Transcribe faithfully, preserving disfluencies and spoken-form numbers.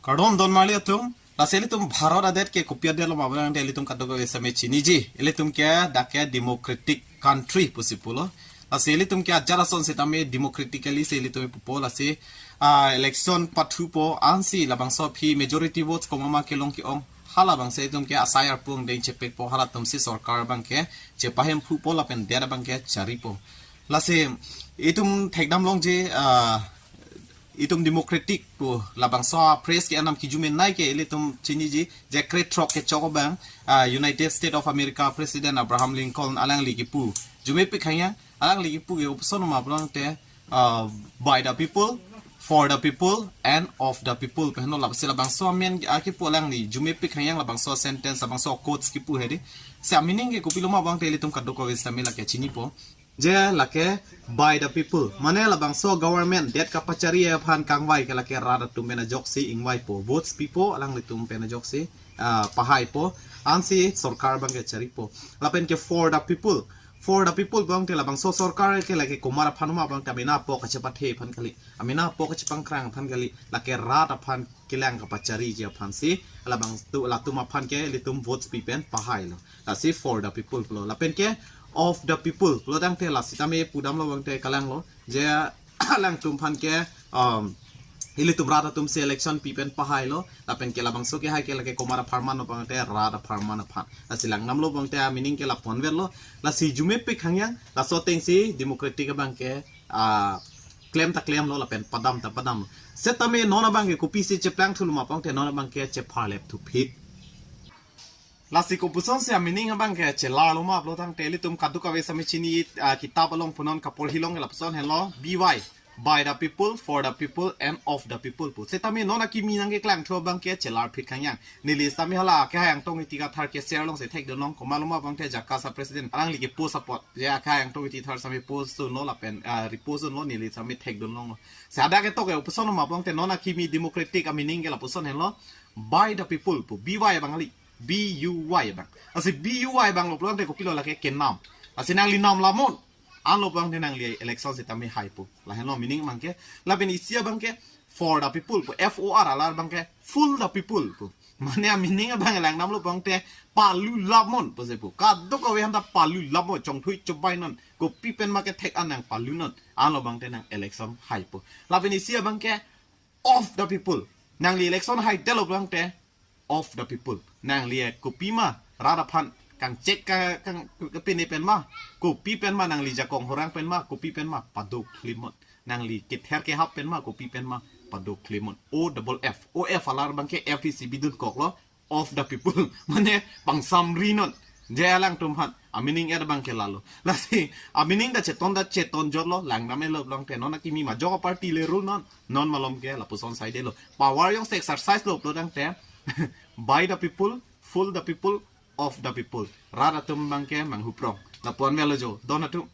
Kardom don marli atum, lasi ilitum Bharat adet ke kopi adet lo ma abang te ilitum kadokave sitame chiniji. Ilitum ke dak ke democratic country pusi pulo. Lasi ilitum ke ajat ason sitame democratically si ilitum pupo, lasi ah, election pathupo, ansi labangso aphi majority votes komat ma kelong ke-ong, halabangso itum ke asai arpung deng chepekpo, halatum si sorkar abang ke chepahemphupo lapen det abang ke charipo. Lasi itum thekdam longji, ah, itum democratic pu labangso a-phrase ke anam kijume nai ke ilitum chiniji, je krethrok kechok abang, ah, United States of America President Abraham Lincoln alangli kipu, jumepik hangyang, alangli kipu ke kopuson ma abang te, ah, by the people, for the people, and of the people pu henlo. Lasi labangso amen akipu alangli jumepik hangyang, labangso sentence, labangso quotes kipu hedi. Si a-meaning ke kopilo ma abang te ilitum kadokave sitame lake chinipo. Je lake by the people, mane labangso government det kapachari aphan kangvai ke lake rat atum pen ajoksi ingvaipo, votes pipo, alanglitum pen ajoksi, ah, pahaipo, ansi sorkar abang ke charipo. Lapen ke for the people, for the people abang te labangso sorkar ke lake komat aphan ma abang te, amena apok kachepathe aphan kali, amena apok kachepangkrang aphan kali, lake rat aphan kelang kapachariji aphan si labang tu latum aphan ke ilitum votes pi pen pahailo. Lasi for the people pulo. Lapen ke of the people pulo tangte, lasi tame pudamlo abang te kalanglo, je alangtum aphan ke, um, ilitum rat atum si election pi pen pahailo. Lapen ke labangso kehai ke lake komat apharman lo abang te, rat apharman aphan. Lasi langdamlo abang te a-meaning ke lapu-an vetlo. Lasi jumepik hangyang, laso atengsi democratic abang ke, ah, klem ta klemlo lapen padam ta padamlo. Setame non abang ke kopisi cheplangthulo ma abang te, non abang ke chepharlep thuphit. Lasi kopuson si a-meaning abang ke chelarlo ma pulo tangte, ilitum kadokave sitame chini, ah, kitab along punon kaporhi along ke lapuson henlo, B Y, by the people, for the people, and of the people pu. Setame non akimi nangkeklangthu abang ke chelarphit hangyang. Neli sitame hala akehai Angtong Ingti Kathar ke share alongsi thekdun long, komatlo ma abang te JACAS a-president alangli ke post apot, je akehai Angtong Ingti Kathar sitame post dunlo lapen, ah, repost dunlo, neli sitame thekdun long. Si hadak ketok ke kopuson ma abang te, non akimi democratic a-meaning ke lapuson henlo, by the people pu, B Y abang kali, B U Y abang. Lasi B U Y abang lo pulo tangte kopilo, lake kenam. Lasi nangli nam lamon, anlo abang te nangli election sitame haipo. Lahenlo meaning abang ke. Lapen isi abang ke for the people pu, F O R alar abang ke full the people pu. Mane a-meaning abang langdamlo abang te, palu lamon pusi pu. Kadokave aphanta palu lamon, chongthui chobainon, kopi pen ma kethek an nangpalunon, anlo abang te nang election haipo. Lapen isi abang ke of the people. Nangli election haidetlo abang te, of the people. Nangli, eh, kopi ma rat aphan kangchek ka, kang, kapine pen ma, kopi pen ma, nangli jakong horang pen ma, kopi pen ma, padoklemnon. Nangli kether kehap pen ma, kopi pen ma, padoklemnon. O double F. O F alar abang ke F isi bidunkoklo, of the people. Mane pangsamrinon. Je alangtum aphan a-meaning et abang ke lalo. Lasi a-meaning ta cheton ta cheton jotlo, langdam-etlo pulo tangte, non akimi majok a-party le rule non. Non malom ke lapuson saidelo. Power jongsi exercise lo pulo tangte, by the people, full the people, of the people. Rat atum abang ke manghuprong. Lapu-an vetlo jo, don atum.